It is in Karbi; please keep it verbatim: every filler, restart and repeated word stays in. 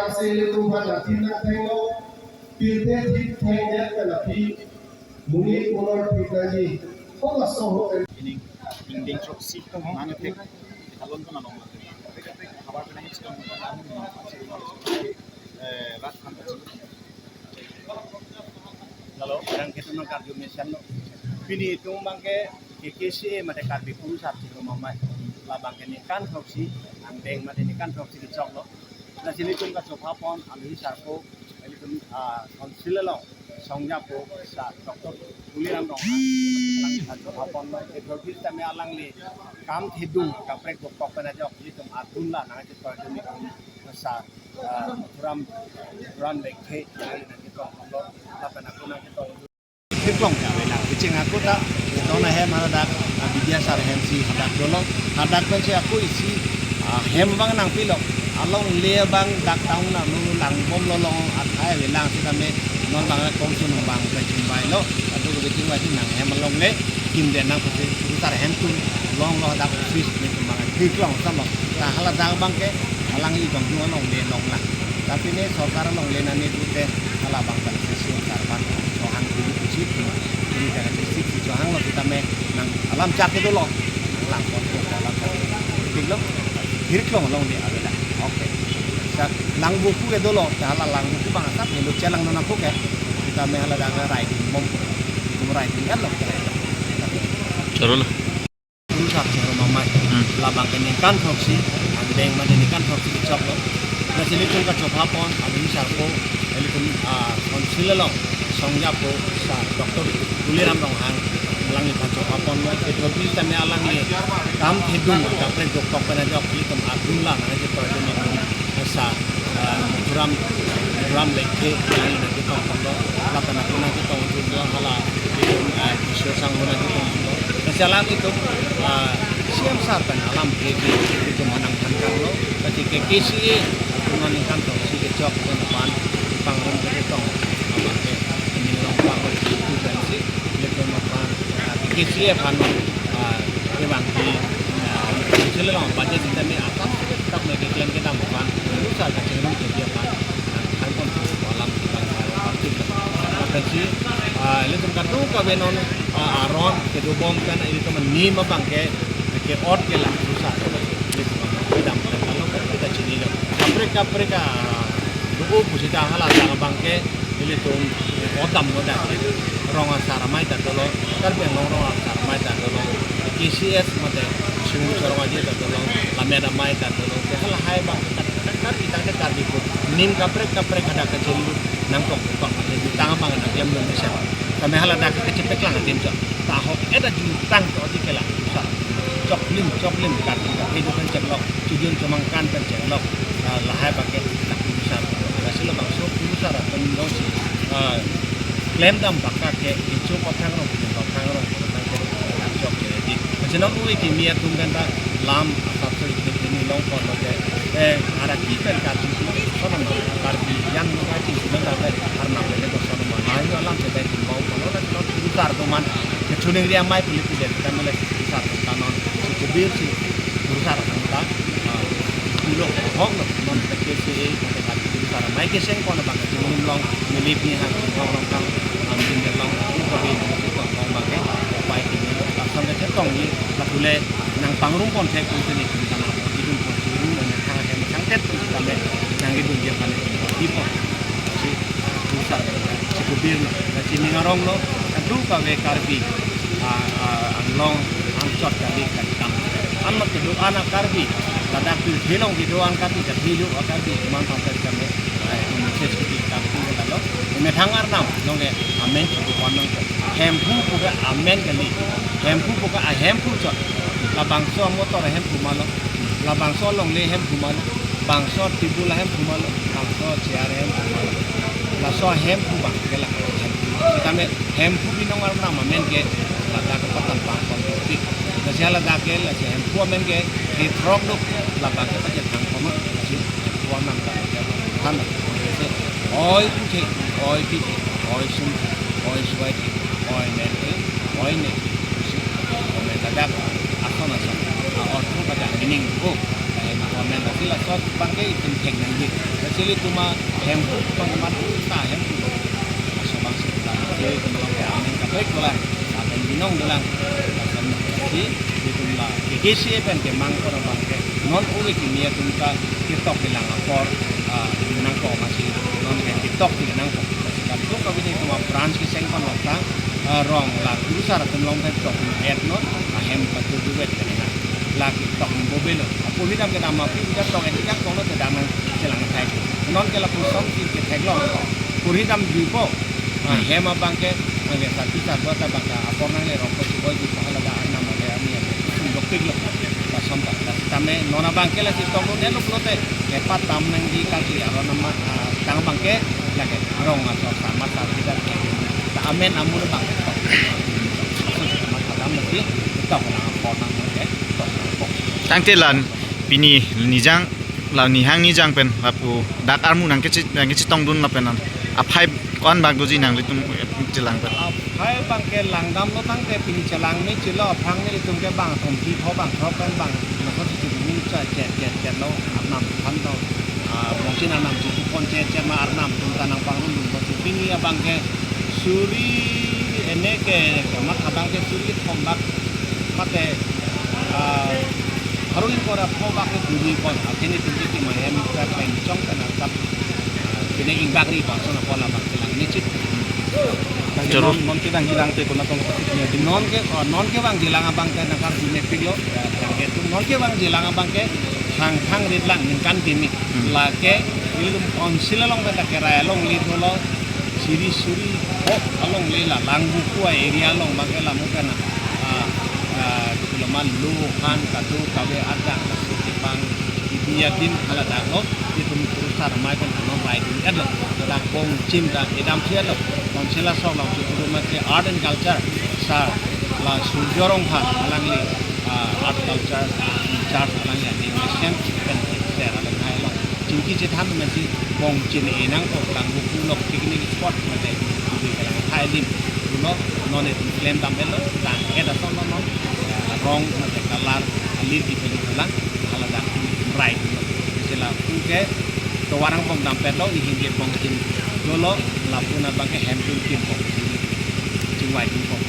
Lasi ilitum aphan latin nangthenglo, pirthe thik thengdet pen aphi monit monor phit nangji. Halaso ahut ini, ini instruksi mane thek alon ko nalong. Eh, rat khan. Halo, orang kita nang karju mesen lo. Pini itum abangke K K C A mate Karbi Kurusar Chiklo Mamai. Labangke ningkan throksi, angdeng mate ningkan throksi kechoklo. Lasi ilitum kachopha pon, alohi sarpo, ilitum, ah, council along, songjapo, sir Doctor Tuliram Ronghang, alangli kachopha ponlo, ethor bis tame alangli kam thedung, kaprek dokok pen ajok, ilitum adun la, nangchepardun itum, sir, ah, Ram, Ram Lekthe, alangli nangchetong ponlo, lapen ako nangchetong. Theklong ya, wena. Kecheng ako ta, ito na hem hadak, ah, Bidya sir hem si hadak dolo. Hadak pen si ako isi, ah, hem abang nangpilo. Alongle abang dak town na nu langbomlo long athai avelang sitame non abang kongsun abang kechingvailo. Ado kechingvai si nang hem alongle. Kim den nang pute, sir hem tu longlo hadak office ni abang theklong samlo. Ta haladak abangke, alangli dong alongle longlang. Tapi ne sorkar alongle nani pute, hala abang kan sisi sar ban, so hang dulu kuchit, ini jangan sisi so hang lo sitame nang alam chak itu lo, lang kon ko alam chak. Theklong, theklong alongle avela. Oke. Sa lang buku itu lo, hala lang buku abang asap, itu chelang nona buku ke. Sitame haladak rai di mom, rai di kan lo. Chalo na. Kurusar Chiklo Mamai. Hmm. Labangke ningkan throksi, angdeng mate ningkan throksi kechoklo. Lasi ilitum kachopha pon, alohi sarpo, ilitum, ah, council along, songjapo, sir Doctor Tuliram Ronghang, alangli kachopha ponlo, ethor bis tame alangli kam thedung, kaprek dokok pen ajok, ilitum adun la, nangchepardun itum, sir, ah, Ram, Ram Lekthe, alangli nangchetong ponlo, lapen ako nangchetong ponlo, hala, ilitum, ah, Kishore Sangho nangchetong ponlo. Lasi alanglitum, ah, C M sir pen alam ke di, itum hanang than kanglo, lasi K K C A, itum ningkan throksi kechok, itum aphan pangrum kechetong, amat ke, ini long pangrum itu kan si, itum aphan, ah, K K C A aphan, ah, kevang di, ah, sila long budget sitame atas, tak me keklem kedam aphan, kurusar kachingrum kebi aphan, ah, thang kon alam kita, ah, parti. Amatsi, ah, ilitum kadokave non, ah, aron kedobom kan ilitum anim abangke, ke-ot ke la susah. Ilitum kedam kan kalau kita chinilo. Kaprek kaprek, ah, do-o pusita haladak abangke ilitum, eh, odamlo dak. Rong asar amei ta dolo, Karbi Anglong rong asar amei ta dolo. K C S mate Sung Sorong Aje ta dolo, Lammet Amei ta dolo. Ke halahai abang Karbi tangte Karbi ko. Nim kaprek kaprek hadak kachingrum nangkok kok mate jutang abang nangklemdun mesen. Tame haladak kachepeklang adim chot. Tahok eda jutang chot di kela. Sa. Choklim, choklim Karbi ta kedo pen chenglok. Chojun chomangkan pen chenglok. Ah, lahai abangke dak kurusar. Lasi labangso kurusar atum dongsi, ah, klemdam baka ke kecho pathang rong, kecho pathang rong, pathang ke, ah, chok ke di. Lasi non ui kimi atum kan ta lam asap seri ke ini long pon lo ke, eh, araki pen Karbi sonam, Karbi yang lo kachi, sudah ta ke Arnam le ke sonam. Layu alam se dai tum long pon lo, lasi non kurusar atum an, kecho ningri amei politik dei, kan le kurusar atum kanon, si kebir si kurusar atum ta, ah, pulo, hok lo, non K K C A, mate Karbi Kurusar Amei kecheng pon abang kachingrum long, Nilip Nihang, Hong Rongkang, ah, Junior long, Ukabi, Nilip Tong Tong abangke, upai kini, lason kechetong ni, lapu le nangpangrum pon thek pon sini, tentang apa, idun pon sini, nang thang hem thang tet pon sini, nang idun dia panik, di pon. Si, ah, kurusar, si kebir lo, lasi ning arong lo, kadokave Karbi, ah, ah, Anglong, Angchot kali kali kam. Anmat kedo-an a-Karbi, ladak pirthe along kedo-an Karbi, kethelo a-Karbi, teman sampai kami, eh, message ke di kam tu kan lo. Methang Arnam, nonke amen si do-an nang ko. Hemphu pu ke amen kali, Hemphu pu ke ahemphu chot. Labangso motor ahemphu ma lo, labangso longle ahemphu ma lo, bangso table ahemphu ma lo, bangso chair ahemphu ma lo. Laso ahemphu abangke la hemphu. Tame Hemphu binong Arnam amen ke ladak ke patan pangkon tik. Lasi ladak ke lasi Hemphu amen ke kethrok do, labangke pachethang kono, lasi Hemphu Arnam ta ke than. Oi puthe, oi pithe, oi sumthe, oi suaithe, oi menthe, oi ne. Oi men ladak ason ason, a-ortho pada meaning ko, eh, Amen. Lasi laso abangke itum thek nangji. Lasi itum ahem pu abang amat ta hem pu. Laso abang si itum, lasi itum along ke amen kaprek dolang, amen binong dolang. Laso abang si itum la K K C A pen kemang apor abangke non ove kimi atum ta ketok kelang apor, ah, nangkok masi non ke ketok ti nangkok. Lasi kadokave itum a-branch keseng pon lok ta, ah, rong la kurusar atum along pen tok et non, ahem patu duvet ke nang. La ketok bobelo. Apurhi dam kedam aphi uja tok et jak tolo te dam nangchelang thai. Non ke lapuson si ketheklong. Apurhi dam juipo. Ah, hem abangke, ah, le sati sarbata abangke apor nangle rongpo chiboi di pahala da arnam ale ani ale. Dokpik lo. Lason ta. Lasi tame non abangke lasi tok lo ne lo pulote. Epat tam nangji kaki aron nama, ah, tang abangke lake rong aso sama sa kita. Ta amen amun abangke tok. Lason si tama thadam lasi tok nang apor nang ke tok nang apor. Tangte la pini nijang, la nihang nijang pen lapu dak armu nangkechit, nangkechetongdun lapen an aphai ko-an bak doji nanglitum chelang pen. Aphai abangke langdamlo tangte pini chelang me chilo aphrang nelitum ke bang thomkre pho bang throk pen bang nokot si ni cha chet chet chet lo arnam than lo. Ah, Bongchin arnam si tu phone chet chet ma arnam atum ta nangpangrum dun lo. Pini abangke suri ene ke kamat abangke suri thom bak mate, ah, haru ingkoi ra pho bak ke duni pon. Akhirnya tinggi ki mahem ka pengchong ka nangkap. Ah, pini ingbak ri bangso na pon abang chelang nichit. Jaro. Non, non ke dang hilang te kona tong pasti punya di. Non ke, oh, non ke bang chelang abangke nangkar duni pik lo. Ya, yang itu non ke bang chelang abangke hang hang rit lang ningkan kimi. Hmm. Lake ilitum council along pen lake rai along li dolo. Siri suri ho along le la Langvoku a-area along abangke lamu kana, ah, ah, diploma lo han kado kave arjang lasi kepang ibi adim hala dak lo itum kurusar mai pen ano rai dun et lo. Dak Bongchin dak edam si et lo. Council asong along si itum mate art and culture sar la Surjo Rongphar alangli, ah, art culture in charge alangli ani nation pen ser along hai lo. Chingki chethan masi Bongchin enang ko Langvoku lo picnic spot mate itum kalang thai lim. Pulo non itum klem dam et lo, tang et ason lo non, eh, rong mate color alir di peli pulang, hala dak itum rai lo. Sila pu ke tovar angbong dam pet lo, ihin ke Bongchin dolo, lapu na abangke hem dun kim pon. Chingvai kim pon.